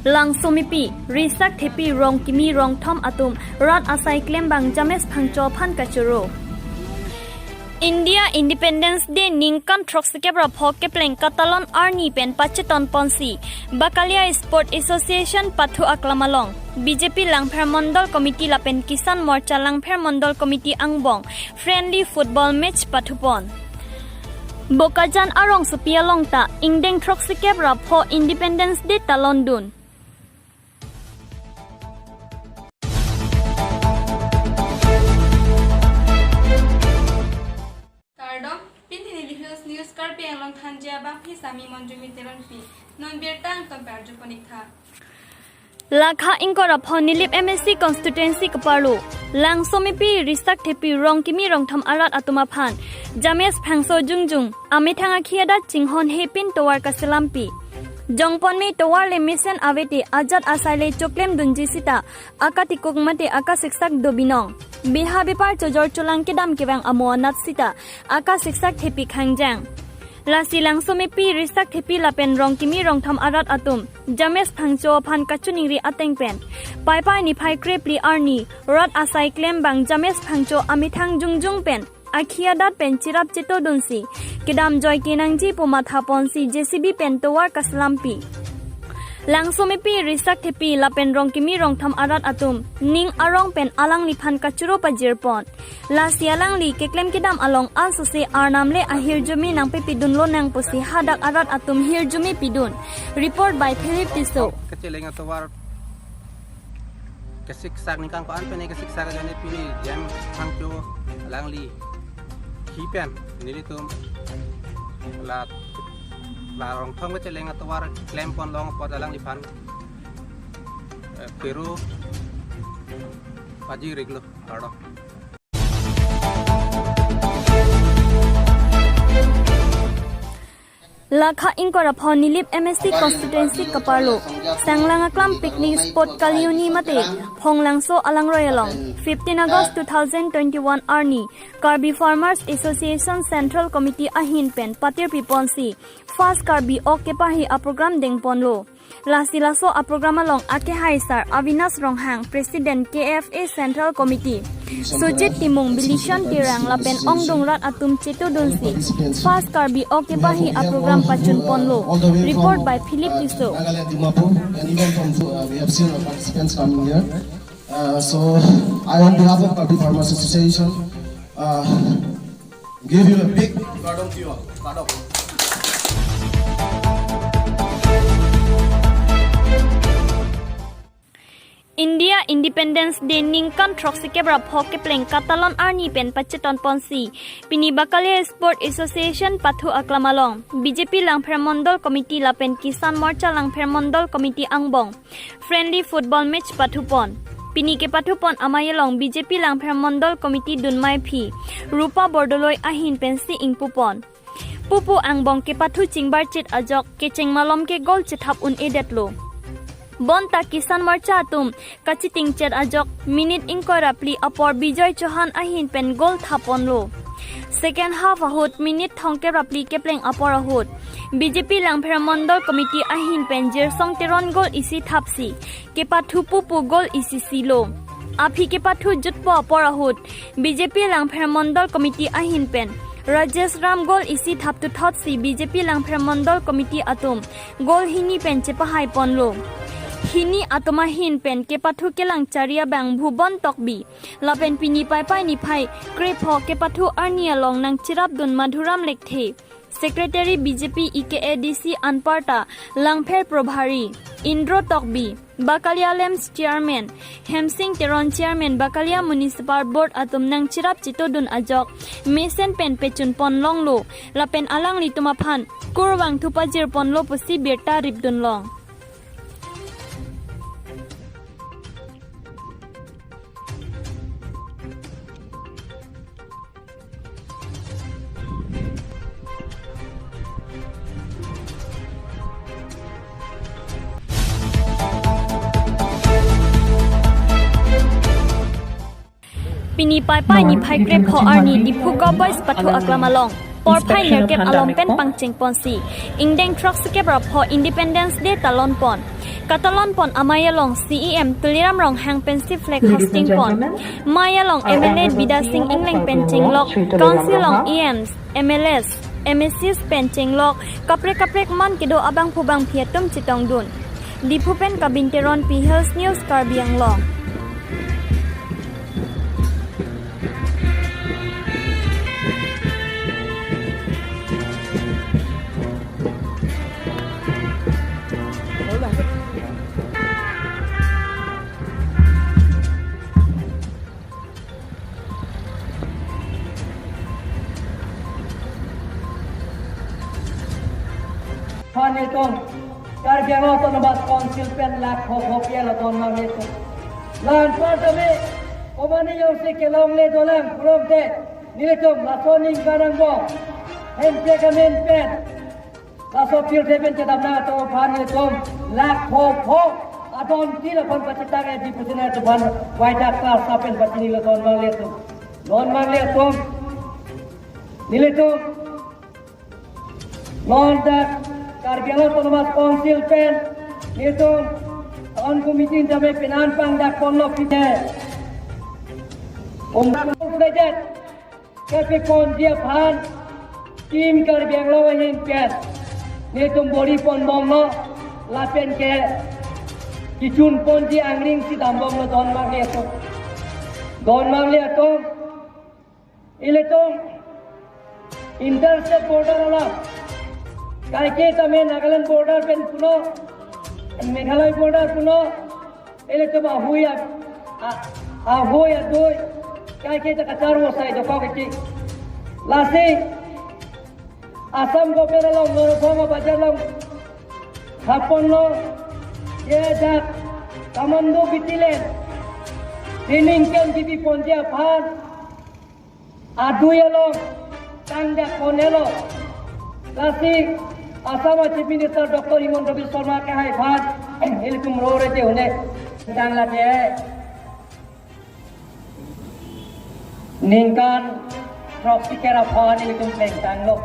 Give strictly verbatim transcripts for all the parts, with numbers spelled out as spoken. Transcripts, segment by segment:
Langsomepi, risak thepi rong kimi rong thom atum rat asai klembang James Phangcho aphan kachoro. India Independence Day ningkan throksi kep ra pho kepleng katalon arni pen pacheton ponsi Bakalia Sport Association pathu aklam along B J P Langpher Mondol Committee lapen Kisan Morcha Langpher Mondol Committee angbong friendly football match pathupon. Bokajan arongsopi along ta ingdeng throksi kep ra pho Independence Day talondun. Kardom, pini Nilip Hills News Karbi Anglong thanji abang hi Sami Monjumi Teronpi. Non birta angton perjuponik tha. Lakha ingkoi ra pho Nilip M A C constituency keparlo Langsomepi, risak thepi rong kimi rong thom arat atum aphan James Phangcho Jungjung amethang akhi adat chinghon hepin tovar kaselampi. Jongponme tovar le mesen avete ajat asai le choklem dunji sita akatikuk mate akasiksak do binong. Beha bepar chojor cholang kedam kevang amo anat sita akasiksak thepi khangjang. Lasi Langsomepi, risak thepi lapen rong kimi rong thom arat atum James Phangcho aphan kachiningri ateng pen Paipai niphai krepli arni rat asai klembang James Phangcho amethang Jungjung pen akhi adat pen cherap chetodunsi kedam joike nangji pu mathaponsi J C B pen tovar kaselampi. Langsomepi, risak thepi lapen rong kimi rong thom arat atum ning arong pen alangliphan kachoro pajirpon. Lasi alangli keklem kedam along ansose arnam le ahirjume nangpepidunlonang pusi hadak arat atum hirjume pidun. Report by Philip Tisso. Kacheleng atovar kesiksak ningkan ko-an pen kesiksak ajoine pini James Phangcho alangli hi pen nelitum la, la rong thom kacheleng atovar klempon long apot alangliphan, eh, pero pajir-iklo, kardom. Lakha ingkoi ra pho Nilip M A C constituency keparlo Sanglang aklam picnic spot Kaliuni mate Phonglangso alangroi along fifteen August two thousand twenty-one arni Karbi Farmers Association Central Committee ahin pen patirpiponsi First Karbi Ok kepahi aprogram dengponlo. Lasi laso aprogram along akehaisar Avinash Ronghang, President K F A Central Committee, Sujit Timung, Bilishon Terang lapen ongdung rat atum chetodunsi First Karbi Ok kepahi aprogram pachunponlo. Report by Philip Tisso. Nagaland, Dimapur, and even from, uh, we have seen our participants coming here. Uh, so, I, on behalf of Karbi Farmers Association, uh, give you a big kardom to you all. Kardom. India Independence Day ningkan throksi kep ra pho kepleng katalon arni pen pacheton ponsi pini Bakalia Sport Association pathu aklam along B J P Langpher Mondol Committee lapen Kisan Morcha Langpher Mondol Committee angbong friendly football match pathupon. Pini kepathupon amei along B J P Langpher Mondol Committee dunmai phi Rupa Bordoloi ahin pensi ingpupon. Pupu angbong kepathu chingbarchit ajok kecheng malom ke goal chethap un-edetlo. Bonta Kisan Morcha atum kachitingchet ajok minute ingkoi ra phli apor Bijoy Chauhan ahin pen goal thaponlo. Second half ahut minute thomkep ra phli kepleng apor ahut B J P Langpher Mondol Committee ahin pen Jirsong Teron goal isi thapsi kepathu pupu goal isi silo. Aphi kepathu jutpo apor ahut B J P Langpher Mondol Committee ahin pen Rajesh Ram goal isi thaptuthotsi B J P Langpher Mondol Committee atum goal hini pen chepahaiponlo. Hini atum ahin pen kepathu kelang chari abang Bhubon Tokbi lapen pini Paipai niphai krepho kepathu arni along nangcherapdun Madhuram Lekthe, Secretary B J P E K A D C anparta Langpher Probhari, Indro Tokbi, Bakalia LAMPS Chairman, Hemsing Teron Chairman Bakalia Municipal Board atum nangcherap chetodun ajok mesen pen pechunpon longlo lapen alanglitum aphan kurvangthu pajirponlo pusi birta ripdunlong. Pini Paipai niphai krepho arni Diphu Govt. Boys pathu aklam along Porphai nerkep along pen pangcheng ponsi, ingdeng throksi kep ra pho Independence Day talon pon. Katalon pon amei along C E M Tuliram Ronghang pensi flag hosting pon. Mei along M L A Bidya Sing Engleng pen chenglok, Council along E Ms, M L As, M A Cs pen chenglok, kaprek kaprek man kedo abangphu bangphi atum chetongdun. Diphu pen Kabin Teronpi, Hills News, Karbi Anglong. Phan itum Karbi Anglong Autonomous Council pen lakh pho pho pi along don mang itum. Lan par tame, komane jongsi kelongle dolang, pulom te, nelitum laso ningkan angbong, Hemprek amen pen, laso pirthe pen kedam nang atum aphan nelitum lakh pho pho adon til aphan pachetang edi putin atum aphan waida klar sa pen pachini lo don mang itum. Don mang itum. Nelitum non dak Karbi Anglong Autonomous Council pen nelitum town committee tame penan pangdak ponlo pite. Umdang president kepi ponji aphan Team Karbi Anglong ahin pen nelitum bor-i pon bomlo lapen ke kechun ponji angring si dam bomlo don mang itum. Don mang itum. Ilitum inter-state border alam. Kaike tame Nagaland border pen pulo, Meghalaya border pulo. Ilitum ahui a, a, ahui adui. Kaike ta kacharvo sai dokok iti. Lasi Assam government along Northong bazar along hapon lo. Ye dak commando battalion training camp kipi ponji aphan adui along tangda konelo. Lasi Assam Chief Minister Doctor Himanta Biswa Sarma ke hai phan ilitum rore te hone tang lake ningkan throksi kep ra pho nelitum pleng tanglo.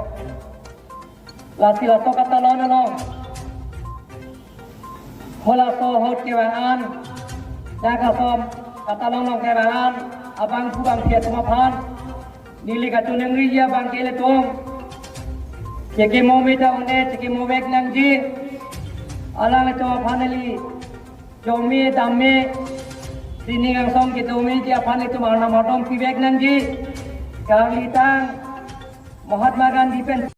Lasi laso katalon along, halaso ahut kevang an, dak asom katalon along kevang an, abangphu bangphi atum aphan neli kachiningri abang ke ilitum chekimo me ta un-e, chekimo vek nangji. Alanglitum aphan neli chome dame sining angsong kedo meji aphan ilitum arnam ardom pivek nangji. Karlitang Mahatma Gandhi pen.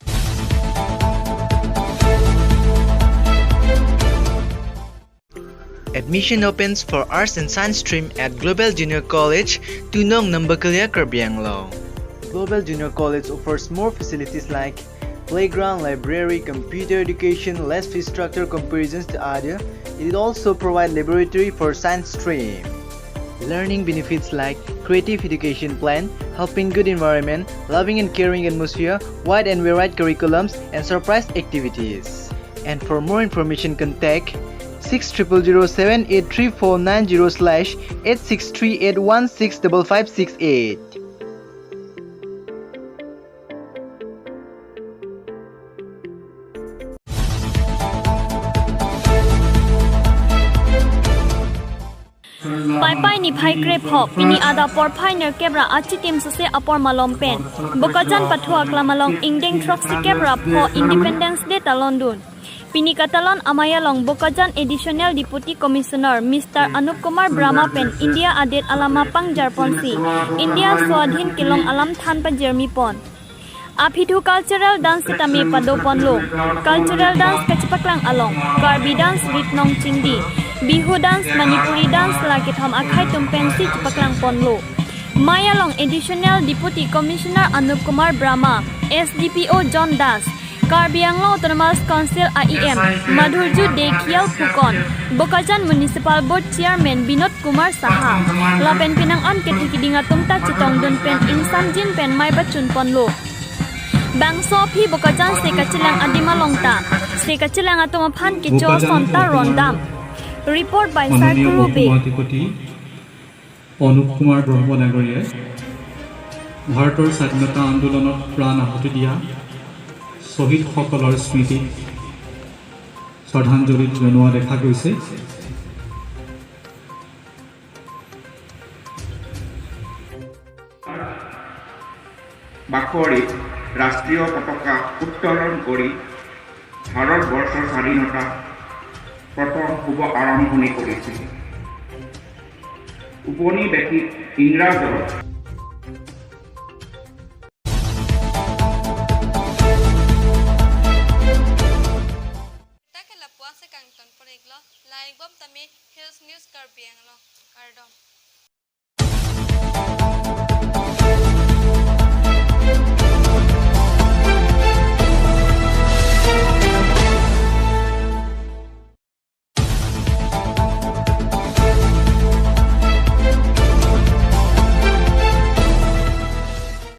Admission opens for Arts and Science stream at Global Junior College, Tunong, Nambakelia, Karbi Anglong. Global Junior College offers more facilities like playground, library, computer education, less fee structure comparisons to other. It also provides laboratory for science stream. Learning benefits like creative education plan, helping good environment, loving and caring atmosphere, wide and varied curriculums, and surprise activities. And for more information, contact six triple zero seven eight three four nine zero slash eight six three eight one six double five six eight. Paipai niphai krepho, pini adap porphai nerkep ra achitim suse apor malom pen Bokajan pathu aklam along ingdeng throksi kep ra pho Independence Day talondun. Pini katalon amei along Bokajan Additional Deputy Commissioner Mister Anup Kumar Brahma pen India adet alama pangjar ponsi India swadhin kelong alam than pajirmi pon. Aphi thu cultural dance sitame pado ponlo. Cultural dance kachepaklang along Karbi dance Rit Nong Chingdi, Bihu dance, Manipuri dance la kethom akhei atum pensi chepaklang ponlo. Mei along Additional Deputy Commissioner Anup Kumar Brahma, S D P O John Das, Karbi Anglong Autonomous Council A E M Madhurju De Khial Phukan, Bokajan Municipal Board Chairman Binod Kumar Saha, lapen penang an kethe kiding atum ta chetongdun pen ingsamjin pen mei pachun ponlo. Bangso aphi Bokajan se kachelang adim along ta se kachelang atum aphan kecho ason ta rondam. Report by মাননীয় Sarkuru Bey. মুখ্যমন্ত্ৰী অনুপ কুমাৰ ব্ৰহ্মনগৰীয়ে ভাৰতৰ স্বাধীনতা আন্দোলনত প্ৰাণ আহুতি দিয়া শ্বহীদসকলৰ স্মৃতিত শ্ৰদ্ধাঞ্জলি জনোৱা দেখা গৈছে। বাকৰিত ৰাষ্ট্ৰীয় পতাকা উত্তোলন কৰি ভাৰতবৰ্ষৰ স্বাধীনতা প্ৰথম শুভ আৰম্ভণি কৰিছিল। ঔপনিবেশিক ইংৰাজৰ Take lapu-an si kangton pon-iklo, like bom tame Hills News Karbi Anglong, kardom.